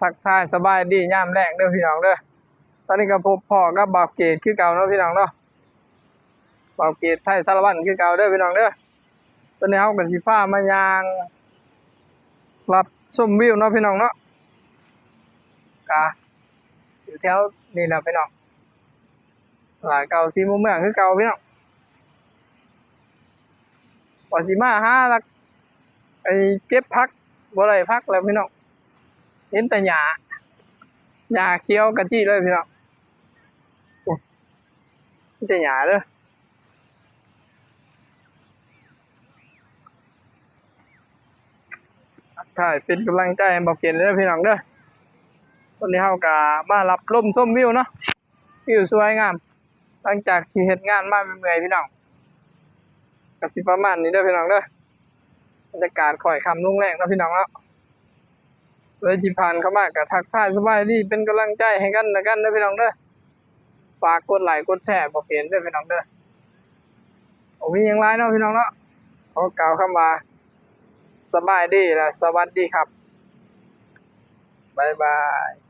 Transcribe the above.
ທັກທາຍສະບາຍດີຍາມແລງເດີພີ່ນ້ອງເດີ. ຕອນນີ້ກໍພົບພໍ້ກັບບ່າວເກດຄືເກົ່າເນາະພີ່ນ້ອງເນາະ, ບ່າວເກດໄທສາລະວັນຄືເກົ່າເດີພີ່ນ້ອງເດີ. ຕອນນີ້ເຮົາກໍຊິພາມາຍ່າງລັບຊົມວິວເນາະພີ່ນ້ອງເນາະ, ກະຢູ່ແຖວນີ້ແຫຼະພີ່ນ້ອງ. ຕະຫຼາດເກົ່າສີ່ມຸມເມືອງຄືເກົ່າພີ່ນ້ອງ. ວ່າຊິມາຫາລັກ ໄອ້ເກັບຜັກ ບໍ່ໄດ້ຜັກແລ້ວພີ່ນ້ອງ, ເຫັນແຕ່ຫຍ້າ ຫຍ້າຂຽວກະຈິເລີຍພີ່ນ້ອງ. ໂອ້ ມີແຕ່ຫຍ້າເດີ. ທັກທາຍເປັນກຳລັງໃຈໃຫ້ບ່າວເກດເດີພີ່ນ້ອງເດີ. ຕອນນີ້ເຮົາກະມາລັບລົມຊົມວິວເນາະ, ວິວສວຍງາມ ຫຼັງຈາກທີ່ເຮັດງານມາເມື່ອຍໆ ພີ່ນ້ອງ. ກະຊິປະມານນີ້ເດີພີ່ນ້ອງເດີ, ບັນຍາກາດຄ້ອຍຄ່ຳລົງແລງເນາະພີ່ນ້ອງເນາະ. ເລີຍທີ່ຜ່ານເຂົ້າມາກະທັກທາຍສະບາຍດີ ເປັນກຳລັງໃຈໃຫ້ກັນແລະກັນເດີພີ່ນ້ອງເດີ. ຝາກກົດໄລກົດແຊ ບໍ່ເຫັນເດີພີ່ນ້ອງເດີ. ບໍ່ມີຫຍັງຫຼາຍເນາະພີ່ນ້ອງເນາະ, ຂໍກ່າວຄຳວ່າສະບາຍດີ ແລະ ສະຫວັດດີຄັບ. ບາຍບາຍ.